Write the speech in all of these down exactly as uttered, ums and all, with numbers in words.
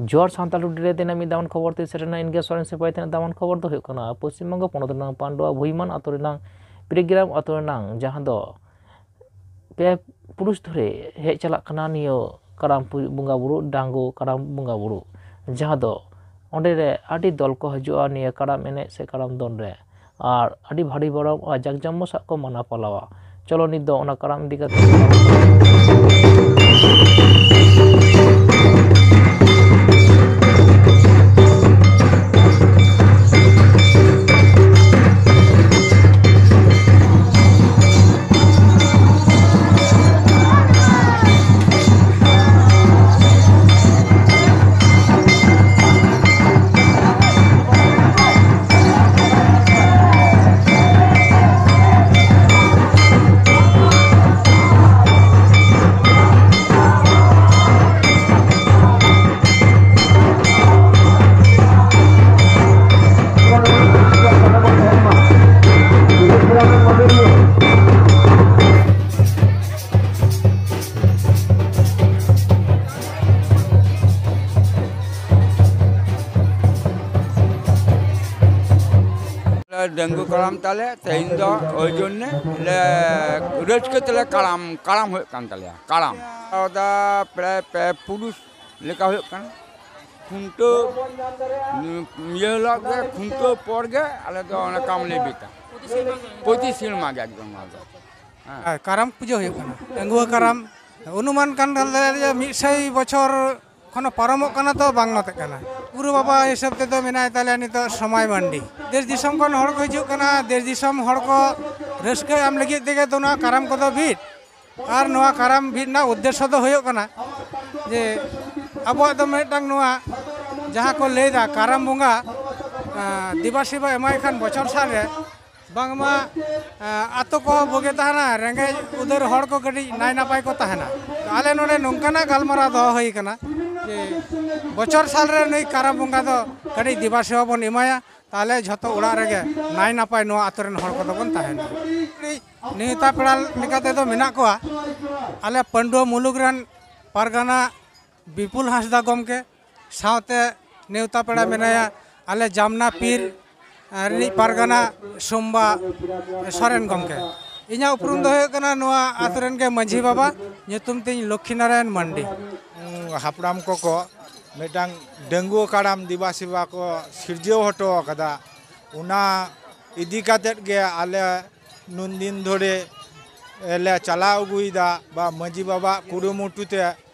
ᱡᱚᱦᱟᱨ ᱥᱟᱱᱛᱟᱲ ᱴᱩᱰᱮ ᱨᱮ ᱛᱮᱱᱟᱜ ᱢᱤᱫ ᱫᱟᱢᱟᱱ ᱠᱷᱚᱵᱚᱨ ᱛᱮ ᱥᱮᱴᱮᱨᱮᱱᱟ ᱤᱱᱰᱤᱭᱟ ᱥᱚᱨᱮᱱ ᱥᱤᱯᱟᱹᱦᱤ ᱛᱮᱱᱟᱜ ᱫᱟᱢᱟᱱ ᱠᱷᱚᱵᱚᱨ ᱫᱚ ᱦᱩᱭᱩᱜ ᱠᱟᱱᱟ ᱯᱚᱥᱪᱤᱢ ᱵᱚᱝᱜᱚ ᱯᱚᱱᱚᱛ ᱨᱮᱱᱟᱜ ᱯᱟᱱᱰᱩᱣᱟ ᱵᱷᱩᱭᱢᱟᱱ ᱟᱛᱳ ᱨᱮᱱᱟᱜ ᱡᱟᱦᱟᱸ ᱫᱚ ᱯᱮ ᱯᱩᱨᱩᱥ ᱫᱷᱚᱨᱮ ᱦᱮᱡ ᱪᱟᱞᱟᱜ ᱠᱟᱱᱟ ᱱᱤᱭᱟᱹ ᱠᱟᱨᱟᱢ ᱯᱩ- ᱵᱚᱸᱜᱟ ᱵᱩᱨᱩ, ᱰᱟᱝᱜᱩ ᱠᱟᱨᱟᱢ ᱵᱚᱸᱜᱟ ᱵᱩᱨᱩ, ᱡᱟᱦᱟᱸ ᱫᱚ ᱚᱸᱰᱮ ᱨᱮ ᱟᱹᱰᱤ ᱫᱚᱞ ᱠᱚ ᱦᱤᱡᱩᱜᱼᱟ ᱱᱤᱭᱟᱹ ᱠᱟᱨᱟᱢ ᱮᱱᱮᱡ ᱥᱮ ᱠᱟᱨᱟᱢ ᱫᱚᱱ ᱨᱮ᱾ ᱟᱨ ᱟᱹᱰᱤ ᱵᱷᱟᱹᱨᱤ ᱵᱷᱚᱨᱚᱢ ᱟᱨ ᱡᱟᱠ ᱡᱚᱢᱚᱠ ᱥᱟᱜ ᱠᱚ ᱢᱟᱱᱟᱣ ᱯᱟᱞᱟᱣᱟ᱾ ᱪᱚᱞᱚ ᱱᱤᱛ ᱫᱚ ᱚᱱᱟ ᱠᱟᱨᱟᱢ ᱤᱫᱤ ᱠᱟᱛᱮ ᱰᱟᱹᱝᱜᱩ ᱠᱟᱨᱟᱢ ᱛᱟᱞᱮ, ᱛᱮᱦᱮᱧ ᱫᱚ ᱳᱭ ᱡᱚᱱᱱᱮ ᱞᱮ ᱨᱟᱹᱥᱠᱟᱹ ᱛᱮᱞᱮ ᱠᱟᱨᱟᱢ, ᱠᱟᱨᱟᱢ ᱦᱩᱭᱩᱜ ᱠᱟᱱ ᱛᱟᱞᱮᱭᱟ, ᱠᱟᱨᱟᱢ᱾ ᱚᱫᱟ ᱯᱨᱟᱭ ᱯᱮ ᱯᱩᱨᱩᱥ ᱞᱮᱠᱟ ᱦᱩᱭᱩᱜ ᱠᱟᱱᱟ᱾ ᱠᱷᱩᱱᱴᱟᱹᱣ, ᱤᱭᱟᱹ ᱦᱤᱞᱳᱜ ᱜᱮ, ᱠᱷᱩᱱᱴᱟᱹᱣ ᱯᱚᱨ ᱜᱮ ᱟᱞᱮ ᱫᱚ ᱚᱱᱟ ᱠᱟᱢ ᱞᱮ ᱵᱤᱫᱟ᱾ ᱯᱨᱚᱛᱤ ᱥᱮᱨᱢᱟ ᱜᱮ ᱮᱠᱫᱚᱢ ᱱᱚᱣᱟ ᱫᱚ᱾ ᱦᱮᱸ᱾ ᱦᱮᱸ, ᱠᱟᱨᱟᱢ ᱯᱩᱡᱟᱹ ᱦᱩᱭᱩᱜ ᱠᱟᱱᱟ, ᱰᱟᱺᱜᱩᱣᱟᱹ ᱠᱟᱨᱟᱢ᱾ ᱚᱱᱩᱢᱟᱱ ᱠᱟᱱ ᱛᱟᱞᱮᱭᱟ ᱡᱮ ᱢᱤᱫ ᱥᱟᱭ ᱵᱚᱪᱷᱚᱨ ᱠᱷᱚᱱ ᱯᱟᱨᱚᱢᱚᱜ ᱠᱟᱱᱟ, ᱛᱚ ᱵᱟᱝ ᱱᱚᱛᱮᱜ ᱠᱟᱱᱟ᱾ ᱜᱩᱨᱩ ᱵᱟᱵᱟ ᱦᱤᱥᱟᱹᱵ ᱛᱮᱫᱚ ᱢᱮᱱᱟᱭ ᱛᱟᱞᱮᱭᱟ ᱱᱤᱛᱚᱜ ᱥᱚᱢᱟᱭ ᱢᱟᱱᱰᱤ᱾ ᱫᱮᱥ ᱫᱤᱥᱚᱢ ᱠᱷᱚᱱ ᱦᱚᱲ ᱠᱚ ᱦᱤᱡᱩᱜ ᱠᱟᱱᱟ, ᱫᱮᱥ ᱫᱤᱥᱚᱢ ᱦᱚᱲ ᱠᱚ ᱨᱟᱹᱥᱠᱟᱹ ᱮᱢ ᱞᱟᱹᱜᱤᱫ ᱛᱮᱜᱮ ᱫᱚ ᱱᱚᱣᱟ ᱠᱟᱨᱟᱢ ᱠᱚᱫᱚ ᱵᱷᱤᱲ᱾ ᱟᱨ ᱱᱚᱣᱟ ᱠᱟᱨᱟᱢ ᱵᱷᱤᱲ ᱨᱮᱱᱟᱜ ᱩᱫᱽᱫᱮᱥᱥᱚ ᱫᱚ ᱦᱩᱭᱩᱜ ᱠᱟᱱᱟ ᱡᱮ ᱟᱵᱚᱣᱟᱜ ᱫᱚ ᱢᱤᱫᱴᱟᱝ ᱱᱚᱣᱟ ᱡᱟᱦᱟᱸ ᱠᱚ ᱞᱟᱹᱭᱫᱟ ᱠᱟᱨᱟᱢ ᱵᱚᱸᱜᱟ, ᱟᱸ, ᱫᱮᱵᱟ ᱥᱮᱵᱟ ᱮᱢᱟᱭ ᱠᱷᱟᱱ ᱵᱚᱪᱷᱚᱨ ᱥᱟᱞ ᱨᱮ ᱵᱟᱝᱢᱟ, ᱟᱸ, ᱟᱛᱳ ᱠᱚᱦᱚᱸ ᱵᱩᱜᱤ ᱛᱟᱦᱮᱱᱟ, ᱨᱮᱸᱜᱮᱡ ᱩᱫᱟᱹᱨ ᱦᱚᱲ ᱠᱚ ᱠᱟᱹᱴᱤᱡ ᱱᱟᱭ ᱱᱟᱯᱟᱭ ᱠᱚ ᱛᱟᱦᱮᱱᱟ᱾ ᱛᱚ ᱟᱞᱮ ᱱᱚᱰᱮ ᱱᱚᱝᱠᱟᱱᱟᱜ ᱜᱟᱞᱢᱟᱨᱟᱣ ᱫᱚᱦᱚ ᱦᱩᱭ ᱠᱟᱱᱟ ᱡᱮ ᱵᱚᱪᱷᱚᱨ ᱥᱟᱞ ᱨᱮ ᱱᱩᱭ ᱠᱟᱨᱟᱢ ᱵᱚᱸᱜᱟ ᱫᱚ ᱠᱟᱹᱴᱤᱡ ᱫᱮᱵᱟ ᱥᱮᱵᱟ ᱵᱚᱱ ᱮᱢᱟᱭᱟ, ᱛᱟᱦᱚᱞᱮ ᱡᱷᱚᱛᱚ ᱚᱲᱟᱜ ᱨᱮᱜᱮ ᱱᱟᱭ ᱱᱟᱯᱟᱭ ᱱᱚᱣᱟ ᱟᱛᱳ ᱨᱮᱱ ᱦᱚᱲ ᱠᱚᱫᱚ ᱵᱚᱱ ᱛᱟᱦᱮᱱᱟ᱾ ᱱᱮᱣᱛᱟ ᱯᱮᱲᱟ ᱞᱮᱠᱟ ᱛᱮᱫᱚ ᱢᱮᱱᱟᱜ ᱠᱚᱣᱟ ᱟᱞᱮ ᱯᱟᱹᱱᱰᱩᱣᱟᱹ ᱢᱩᱞᱩᱠ ᱨᱮᱱ ᱯᱟᱨᱜᱟᱱᱟ ᱵᱤᱯᱩᱞ ᱦᱟᱸᱥᱫᱟ ᱜᱚᱢᱠᱮ, ᱥᱟᱶᱛᱮ ᱱᱮᱣᱛᱟ ᱯᱮᱲᱟ ᱢᱮᱱᱟᱭᱟ ᱟᱞᱮ ᱡᱟᱢᱱᱟ ᱯᱤᱨ ᱨᱤᱱᱤᱡ ᱯᱟᱨᱜᱟᱱᱟ ᱥᱳᱢᱵᱟ ᱥᱚᱨᱮᱱ ᱜᱚᱢᱠᱮ᱾ ᱤᱧᱟᱹᱜ ᱩᱯᱨᱩᱢ ᱫᱚ ᱦᱩᱭᱩᱜ ᱠᱟᱱᱟ ᱱᱚᱣᱟ ᱟᱛᱳ ᱨᱮᱱ ᱜᱮ ᱢᱟᱹᱡᱷᱤ ᱵᱟᱵᱟ, ᱧᱩᱛᱩᱢ ᱛᱤᱧ ᱞᱚᱠᱠᱷᱤ ᱱᱟᱨᱟᱭᱚᱱ ᱢᱟᱱᱰᱤ᱾ ᱦᱟᱯᱲᱟᱢ ᱠᱚᱠᱚ ᱢᱤᱫᱴᱟᱝ ᱰᱟᱺᱜᱩᱣᱟᱹ ᱠᱟᱨᱟᱢ ᱫᱮᱵᱟ ᱥᱮᱵᱟ ᱠᱚ ᱥᱤᱨᱡᱟᱹᱣ ᱦᱚᱴᱚ ᱟᱠᱟᱫᱟ, ᱚᱱᱟ ᱤᱫᱤ ᱠᱟᱛᱮᱫ ᱜᱮ ᱟᱞᱮ ᱱᱩᱱᱫᱤᱱ ᱫᱷᱚᱨᱮ ᱞᱮ ᱪᱟᱞᱟᱣ ᱟᱹᱜᱩᱭᱮᱫᱟ, ᱵᱟ ᱢᱟᱹᱡᱷᱤ ᱵᱟᱵᱟᱣᱟᱜ ᱠᱩᱨᱩᱢᱩᱴᱩ ᱛᱮ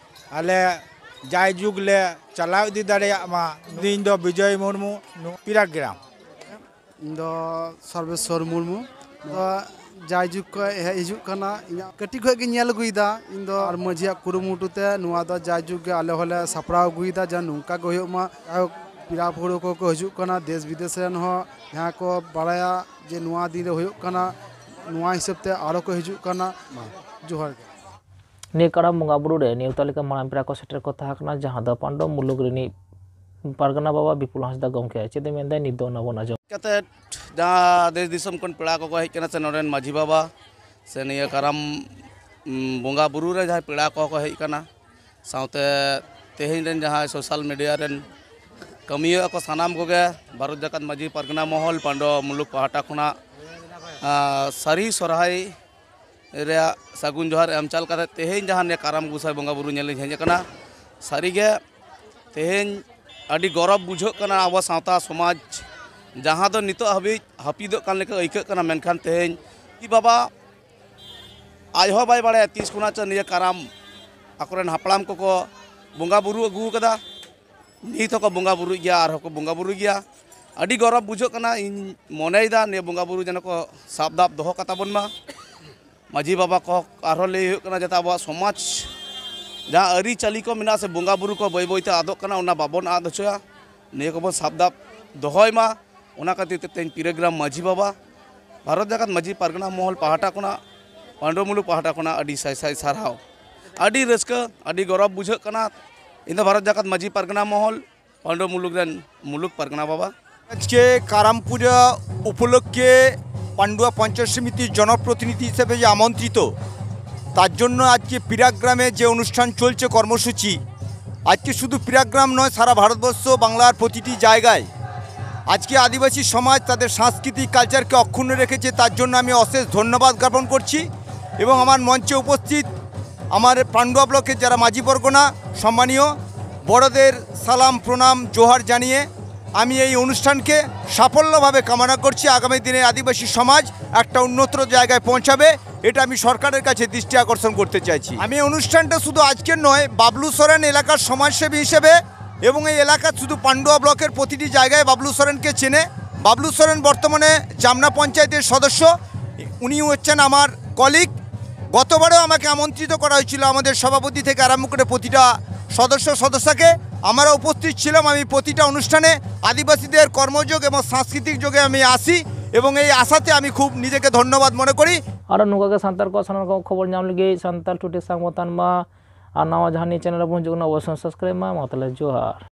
ᱟᱞᱮ ᱡᱟᱭᱡᱩᱜᱽ ᱞᱮ ᱪᱟᱞᱟᱣ ᱤᱫᱤ ᱫᱟᱲᱮᱭᱟᱜ ᱢᱟ᱾ ᱤᱧ ᱫᱚ ᱵᱤᱡᱚᱭ ᱢᱩᱨᱢᱩ, ᱱᱚᱣᱟ ᱯᱤᱨᱟᱠ ᱜᱨᱟᱢ᱾ ᱤᱧ ᱫᱚ ᱥᱚᱨᱵᱮᱥᱣᱚᱨ ᱢᱩᱨᱢᱩ᱾ ᱫᱚ ᱡᱟᱭᱡᱩᱜᱽ ᱠᱷᱚᱱ ᱦᱮᱡ ᱦᱤᱡᱩᱜ ᱠᱟᱱᱟ᱾ ᱤᱧᱟᱹᱜ ᱠᱟᱹᱴᱤᱡ ᱠᱷᱚᱱ ᱜᱮ ᱧᱮᱞ ᱟᱹᱜᱩᱭᱮᱫᱟ ᱤᱧ ᱫᱚ, ᱟᱨ ᱢᱟᱹᱡᱷᱤᱭᱟᱜ ᱠᱩᱨᱩᱢᱩᱴᱩ ᱛᱮ ᱱᱚᱣᱟ ᱫᱚ ᱡᱟᱭᱡᱩᱜᱽ ᱜᱮ ᱟᱞᱮ ᱦᱚᱸᱞᱮ ᱥᱟᱯᱲᱟᱣ ᱟᱹᱜᱩᱭᱮᱫᱟ, ᱡᱮ ᱱᱚᱝᱠᱟ ᱜᱮ ᱦᱩᱭᱩᱜ ᱢᱟ᱾ ᱡᱟᱭᱦᱳᱠ, ᱯᱮᱲᱟ ᱯᱟᱹᱲᱦᱟᱹ ᱠᱚᱠᱚ ᱦᱤᱡᱩᱜ ᱠᱟᱱᱟ, ᱫᱮᱥ ᱵᱤᱫᱮᱥ ᱨᱮᱱ ᱦᱚᱸ ᱡᱟᱦᱟᱸ ᱠᱚ ᱵᱟᱲᱟᱭᱟ ᱡᱮ ᱱᱚᱣᱟ ᱫᱤᱱ ᱨᱮ ᱦᱩᱭᱩᱜ ᱠᱟᱱᱟ, ᱱᱚᱣᱟ ᱦᱤᱥᱟᱹᱵ ᱛᱮ ᱟᱨᱚ ᱠᱚ ᱦᱤᱡᱩᱜ ᱠᱟᱱᱟ᱾ ᱢᱟ, ᱡᱚᱦᱟᱨ ᱜᱮ᱾ ᱱᱤᱭᱟᱹ ᱠᱟᱨᱟᱢ ᱵᱚᱸᱜᱟ ᱵᱩᱨᱩ ᱨᱮ ᱱᱮᱣᱛᱟ ᱞᱮᱠᱟ ᱢᱟᱨᱟᱝ ᱯᱮᱲᱟ ᱠᱚ ᱥᱮᱴᱮᱨ ᱠᱚ ᱛᱟᱦᱮᱸ ᱠᱟᱱᱟ, ᱡᱟᱦᱟᱸ ᱫᱚ ᱯᱟᱱᱰᱚᱵ ᱢᱩᱞᱩᱠ ᱨᱤᱱᱤᱡ ᱯᱟᱨᱜᱟᱱᱟ ᱵᱟᱵᱟ ᱵᱤᱯᱩᱞ ᱦᱟᱸᱥᱫᱟ ᱜᱚᱢᱠᱮ᱾ ᱪᱮᱫ ᱮ ᱢᱮᱱᱫᱟ, ᱱᱤᱛ ᱫᱚ ᱚᱱᱟ ᱵᱚᱱ ᱟᱸᱡᱚᱢ᱾ ᱠᱟᱛᱮ ᱡᱟᱦᱟᱸ ᱫᱮᱥ ᱫᱤᱥᱚᱢ ᱠᱷᱚᱱ ᱯᱮᱲᱟ ᱠᱚᱠᱚ ᱦᱮᱡ ᱠᱟᱱᱟ ᱥᱮ ᱱᱚᱰᱮᱱ ᱢᱟᱹᱡᱷᱤ ᱵᱟᱵᱟ ᱥᱮ ᱱᱤᱭᱟᱹ ᱠᱟᱨᱟᱢ, ᱩᱢ, ᱵᱚᱸᱜᱟ ᱵᱩᱨᱩ ᱨᱮ ᱡᱟᱦᱟᱸᱭ ᱯᱮᱲᱟ ᱠᱚᱦᱚᱸ ᱠᱚ ᱦᱮᱡ ᱠᱟᱱᱟ, ᱥᱟᱶᱛᱮ ᱛᱮᱦᱮᱧ ᱨᱮᱱ ᱡᱟᱦᱟᱸᱭ ᱥᱳᱥᱟᱞ ᱢᱤᱰᱤᱭᱟ ᱨᱮᱱ ᱠᱟᱹᱢᱤᱭᱟᱹ ᱠᱚ, ᱥᱟᱱᱟᱢ ᱠᱚᱜᱮ ᱵᱷᱟᱨᱚᱛ ᱡᱟᱠᱟᱛ ᱢᱟᱹᱡᱷᱤ ᱯᱟᱨᱜᱟᱱᱟ ᱢᱚᱦᱚᱞ ᱯᱟᱱᱰᱚᱵ ᱢᱩᱞᱩᱠ ᱯᱟᱦᱴᱟ ᱠᱷᱚᱱᱟᱜ, ᱟᱸ, ᱥᱟᱹᱨᱤ ᱥᱚᱨᱦᱟᱭ ᱨᱮᱭᱟᱜ ᱥᱟᱹᱜᱩᱱ ᱡᱚᱦᱟᱨ ᱮᱢ ᱪᱟᱞ ᱠᱟᱛᱮ ᱛᱮᱦᱮᱧ ᱡᱟᱦᱟᱸ ᱱᱤᱭᱟᱹ ᱠᱟᱨᱟᱢ ᱜᱚᱸᱥᱟᱭ ᱵᱚᱸᱜᱟ ᱵᱩᱨᱩ ᱧᱮᱞ ᱤᱧ ᱦᱮᱡ ᱟᱠᱟᱱᱟ, ᱥᱟᱹᱨᱤᱜᱮ ᱛᱮᱦᱮᱧ ᱟᱹᱰᱤ ᱜᱚᱨᱚᱵᱽ ᱵᱩᱡᱷᱟᱹᱜ ᱠᱟᱱᱟ᱾ ᱟᱵᱚ ᱥᱟᱶᱛᱟ ᱥᱚᱢᱟᱡᱽ ᱡᱟᱦᱟᱸ ᱫᱚ ᱱᱤᱛᱚᱜ ᱦᱟᱹᱵᱤᱡ ᱦᱟᱹᱯᱤᱫᱚᱜ ᱠᱟᱱ ᱞᱮᱠᱟ ᱟᱹᱭᱠᱟᱹᱜ ᱠᱟᱱᱟ, ᱢᱮᱱᱠᱷᱟᱱ ᱛᱮᱦᱮᱧ ᱢᱟᱹᱡᱷᱤ ᱵᱟᱵᱟ ᱟᱡ ᱦᱚᱸ ᱵᱟᱭ ᱵᱟᱲᱟᱭᱟ ᱛᱤᱥ ᱠᱷᱚᱱᱟᱜ ᱪᱚ ᱱᱤᱭᱟᱹ ᱠᱟᱨᱟᱢ ᱟᱠᱚᱨᱮᱱ ᱦᱟᱯᱲᱟᱢ ᱠᱚᱠᱚ ᱵᱚᱸᱜᱟ ᱵᱩᱨᱩ ᱟᱹᱜᱩ ᱟᱠᱟᱫᱟ᱾ ᱱᱤᱛ ᱦᱚᱸᱠᱚ ᱵᱚᱸᱜᱟ ᱵᱩᱨᱩᱭ ᱜᱮᱭᱟ, ᱟᱨᱦᱚᱸ ᱠᱚ ᱵᱚᱸᱜᱟ ᱵᱩᱨᱩᱭ ᱜᱮᱭᱟ᱾ ᱟᱹᱰᱤ ᱜᱚᱨᱚᱵᱽ ᱵᱩᱡᱷᱟᱹᱜ ᱠᱟᱱᱟ᱾ ᱤᱧ ᱢᱚᱱᱮᱭᱮᱫᱟ ᱱᱤᱭᱟᱹ ᱵᱚᱸᱜᱟ ᱵᱩᱨᱩ ᱡᱮᱱᱚ ᱠᱚ ᱥᱟᱵ ᱫᱟᱵ ᱫᱚᱦᱚ ᱠᱟᱛᱟ ᱵᱚᱱ ᱢᱟ᱾ ᱢᱟᱹᱡᱷᱤ ᱵᱟᱵᱟ ᱠᱚ ᱟᱨᱦᱚᱸ ᱞᱟᱹᱭ ᱦᱩᱭᱩᱜ ᱠᱟᱱᱟ, ᱡᱟᱛᱮ ᱟᱵᱚᱣᱟᱜ ᱥᱚᱢᱟᱡᱽ ᱡᱟᱦᱟᱸ ᱟᱹᱨᱤᱪᱟᱹᱞᱤ ᱠᱚ ᱢᱮᱱᱟᱜᱼᱟ ᱥᱮ ᱵᱚᱸᱜᱟ ᱵᱩᱨᱩ ᱠᱚ ᱵᱟᱹᱭ ᱵᱟᱹᱭᱛᱮ ᱟᱫᱚᱜ ᱠᱟᱱᱟ, ᱚᱱᱟ ᱵᱟᱵᱚᱱ ᱟᱫ ᱦᱚᱪᱚᱭᱟ, ᱱᱤᱭᱟᱹ ᱠᱚᱵᱚᱱ ᱥᱟᱵ ᱫᱟᱵ ᱫᱚᱦᱚᱭ ᱢᱟ᱾ ᱚᱱᱟ ᱠᱷᱟᱹᱛᱤᱨ ᱛᱮ ᱛᱮᱦᱮᱧ ᱯᱤᱨᱟᱹᱜᱨᱟᱢ ᱢᱟᱹᱡᱷᱤ ᱵᱟᱵᱟ, ᱵᱷᱟᱨᱚᱛ ᱡᱟᱠᱟᱛ ᱢᱟᱹᱡᱷᱤ ᱯᱟᱨᱜᱟᱱᱟ ᱢᱚᱦᱚᱞ ᱯᱟᱦᱴᱟ ᱠᱷᱚᱱᱟᱜ, ᱯᱟᱱᱰᱩ ᱢᱩᱞᱩᱠ ᱯᱟᱦᱴᱟ ᱠᱷᱚᱱᱟᱜ ᱟᱹᱰᱤ ᱥᱟᱭ ᱥᱟᱭ ᱥᱟᱨᱦᱟᱣ᱾ ᱟᱹᱰᱤ ᱨᱟᱹᱥᱠᱟᱹ, ᱟᱹᱰᱤ ᱜᱚᱨᱚᱵᱽ ᱵᱩᱡᱷᱟᱹᱜ ᱠᱟᱱᱟ᱾ ᱤᱧ ᱫᱚ ᱵᱷᱟᱨᱚᱛ ᱡᱟᱠᱟᱛ ᱢᱟᱹᱡᱷᱤ ᱯᱟᱨᱜᱟᱱᱟ ᱢᱚᱦᱚᱞ, ᱯᱟᱱᱰᱩ ᱢᱩᱞᱩᱠ ᱨᱮᱱ ᱢᱩᱞᱩᱠ ᱯᱟᱨᱜᱟᱱᱟ ᱵᱟᱵᱟ᱾ আজকে কারাম পূজা উপলক্ষে পান্ডুয়া পঞ্চায়েত সমিতির জনপ্রতিনিধি হিসেবে যে আমন্ত্রিত, তার জন্য আজকে পিরাক গ্রামে যে অনুষ্ঠান চলছে কর্মসূচি, আজকে শুধু প্রিয়াগ্রাম নয়, সারা ভারতবর্ষ, বাংলার প্রতিটি জায়গায় আজকে আদিবাসী সমাজ তাদের সাংস্কৃতিক কালচারকে অক্ষুণ্ণ রেখেছে, তার জন্য আমি অশেষ ধন্যবাদ জ্ঞাপন করছি। এবং আমার মঞ্চে উপস্থিত আমার পান্ডুয়া ব্লকের যারা মাঝি পরগনা সম্মানীয়, বড়দের সালাম, প্রণাম, জোহার জানিয়ে আমি এই অনুষ্ঠানকে সাফল্যভাবে কামনা করছি। আগামী দিনে আদিবাসী সমাজ একটা উন্নত জায়গায় পৌঁছাবে, এটা আমি সরকারের কাছে দৃষ্টি আকর্ষণ করতে চাইছি। আমি এই অনুষ্ঠানটা শুধু আজকের নয়, বাবলু সরেন এলাকার সমাজসেবী হিসেবে এবং এই এলাকার শুধু পান্ডুয়া ব্লকের প্রতিটি জায়গায় বাবলু সরেনকে চেনে। বাবলু সরেন বর্তমানে জামনা পঞ্চায়েতের সদস্য, উনি হচ্ছেন আমার কলিগ। গতবারেও আমাকে আমন্ত্রিত করা হয়েছিল আমাদের সভাপতি থেকে আরম্ভ করে প্রতিটা সদস্য সদস্যকে। আমরা উপস্থিত ছিলাম। আমি প্রতিটা অনুষ্ঠানে আদিবাসীদের কর্মযোগ এবং সাংস্কৃতিক যোগে আমি আসি এবং এই আসাতে আমি খুব নিজেকে ধন্যবাদ মনে করি। ᱟᱨ ᱱᱚᱝᱠᱟ ᱜᱮ ᱥᱟᱱᱛᱟᱲ ᱠᱚᱣᱟᱜ ᱥᱟᱱᱟᱢ ᱨᱚᱠᱚᱢ ᱠᱷᱚᱵᱚᱨ ᱧᱟᱢ ᱞᱟᱹᱜᱤᱫ ᱥᱟᱱᱛᱟᱲ ᱴᱩᱰᱮ ᱥᱟᱝᱵᱟᱫ ᱛᱟᱞᱢᱟ ᱟᱨ ᱱᱟᱣᱟ ᱡᱟᱦᱟᱸ ᱱᱤᱭᱟᱹ ᱪᱮᱱᱮᱞ ᱨᱮᱵᱚᱱ ᱦᱤᱡᱩᱜ ᱠᱟᱱᱟ, ᱚᱵᱚᱥᱥᱳᱭ ᱥᱟᱵᱥᱠᱨᱟᱭᱤᱵᱽ ᱢᱟ᱾ ᱢᱟ ᱛᱟᱦᱚᱞᱮ ᱡᱚᱦᱟᱨ᱾